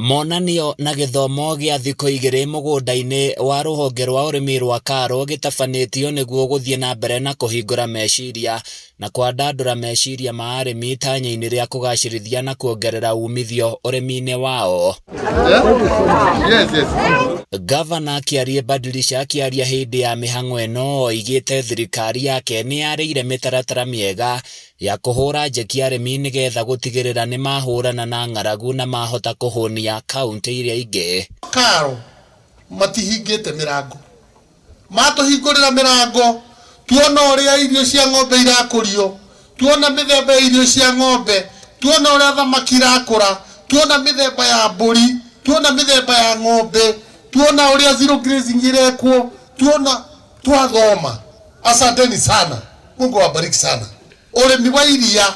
Monanio na gĩthomo gĩa thikũ igĩrĩ mũgũnda-inĩ wa rũhonge rwa ũrĩmi rwa KALRO gĩtabanĩtio nĩguo gũthiĩ na mbere na kũhingũra meciria na kwandandũra meciria ma arĩmi itanya-inĩ rĩa kũgacĩrithia na kuongerera umithio ũrĩmi-inĩ wao. Gavana Kĩarie Badilisha akĩaria hĩndĩ ya mĩhang'o ĩno oigĩte thirikari yake nĩ yarĩire mĩtaratara mĩega ya kũhũra njeki arĩmi nĩgetha gũtigĩrĩra nĩ mahũrana na ng'aragu na mahota kũhũnia kauntĩ iria ingĩ. KALRO matihingĩte mĩrango, matũhingũrĩra mĩrango tuona ũrĩa irio cia ng'ombe irakũrio, tuona mĩthemba ya irio cia ng'ombe, tuona ũrĩa thamaki irakũra, tuona mĩthemba ya mbũri, tuona mĩthemba ya ng'ombe, tuona ũrĩa zero grazing irekwo, tuona twathoma. Asanteni sana, Mungu awabariki sana. Ũrĩmi wa iria,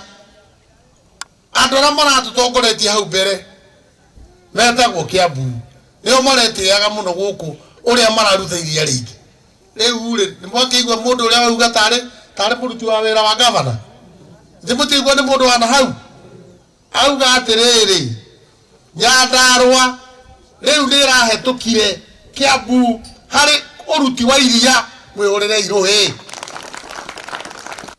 andũ arĩa maratũtongoretie hau mbere metagwo Kiambu, nĩo maretĩaga mũno gũkũ ũrĩa mararuta iria rĩingĩ. Rĩu rĩ, nĩ mwakĩigua mũndũ ũrĩa wauga tarĩ tarĩ mũruti wa wĩra wa gavana? Nĩ mũtiaigua nĩ mũndũ wa na hau? Auga atĩrĩrĩ, Nyandarũa rĩu nĩ ĩrahetũkire Kiambu harĩ ũruti wa iria, mwĩhũrĩrei rũhĩ.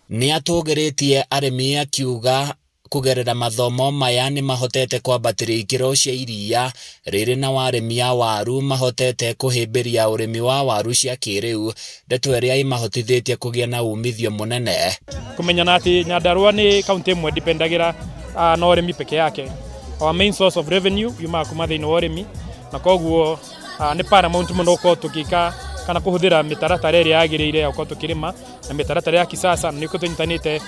Nĩatũgĩrĩtie arĩmi akiuga kũgerera mathomo maya nĩmahotete kwambatĩria ikĩro cia iria rĩrĩ nao arĩmi a waru mahotete kũhĩmbĩria ũrĩmi wa waru cia kĩrĩu, ndeto ĩrĩa ĩmahotithĩtie kũgĩa na umithio mũnene. Kũmenyana atĩ Nyandarua nĩ kaunti ĩmwe ndipendagĩra na ũrĩmi peke yake. Our main source of revenue yumaga kuma thĩinĩ wa ũrĩmi, na koguo nĩ paramount mũno gũkorwo tũgĩka kana kũhũthĩra mĩtaratara ĩrĩa yagĩrĩire ya gũkorwo tũkĩrĩma na mĩtaratara ya kisasa, na nĩkĩo tũnyitanĩte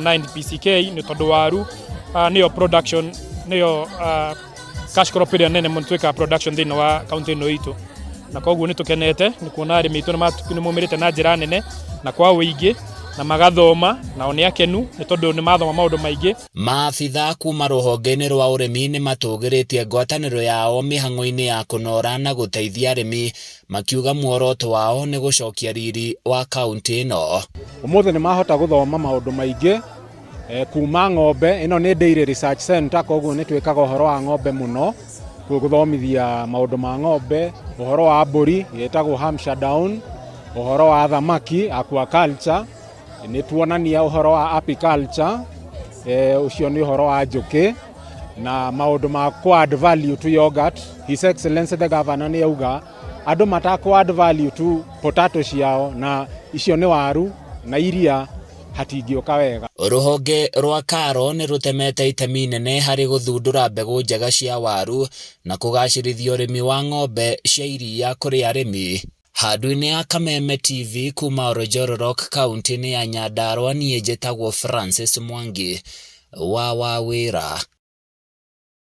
na NPCK nĩ tondũ waru nĩyo production, nĩyo cash crop ĩrĩa nene mũno twĩkaga production thĩinĩ wa kaunti ĩno itũ, na koguo nĩ tũkenete nĩ kuona arĩmi aitũ nĩ maumĩrĩte na njĩra nene na kwa ũingĩ na magathoma, nao nĩ akenu nĩ tondũ nĩ mathoma maũndũ maingĩ. Maabitha kuma rũhonge-inĩ rwa ũrĩmi nĩmatũgĩrĩtie ngwatanĩro yao mĩhang'o-inĩ ya kũnora na gũteithia arĩmi, makiuga muoroto wao nĩ gũcokia riri wa kauntĩ ĩno. Ũmũthĩ nĩ mahota gũthoma maũndũ maingĩ kuma ng'ombe ĩno nĩ Dairy Research Center, koguo nĩ twĩkaga ũhoro wa ng'ombe mũno, gũthomithia maũndũ ma ng'ombe, ũhoro wa mbũri ĩtagwo Hampshire Down, ũhoro wa thamaki aquaculture, nĩ tuonania ũhoro wa apiculture, ũcio nĩ ũhoro wa njũkĩ na maũndũ ma kũ add value to yogurt. His Excellency the Governor nĩ auga andũ matakũ add value to potato ciao, na icio nĩ waru na iria, hatingĩũka wega. Rũhonge rwa KALRO nĩ rũtemete itemi inene harĩ gũthundũra mbegũ njega cia waru na kũgacĩrithia ũrĩmi wa ng'ombe cia iria kũrĩ arĩmi. Handũ-inĩ ya Kameme TV kuma Oljororok kauntĩ-inĩ ya Nyandarua niĩ njĩtagwo Francis Mwangi wa Wawĩra.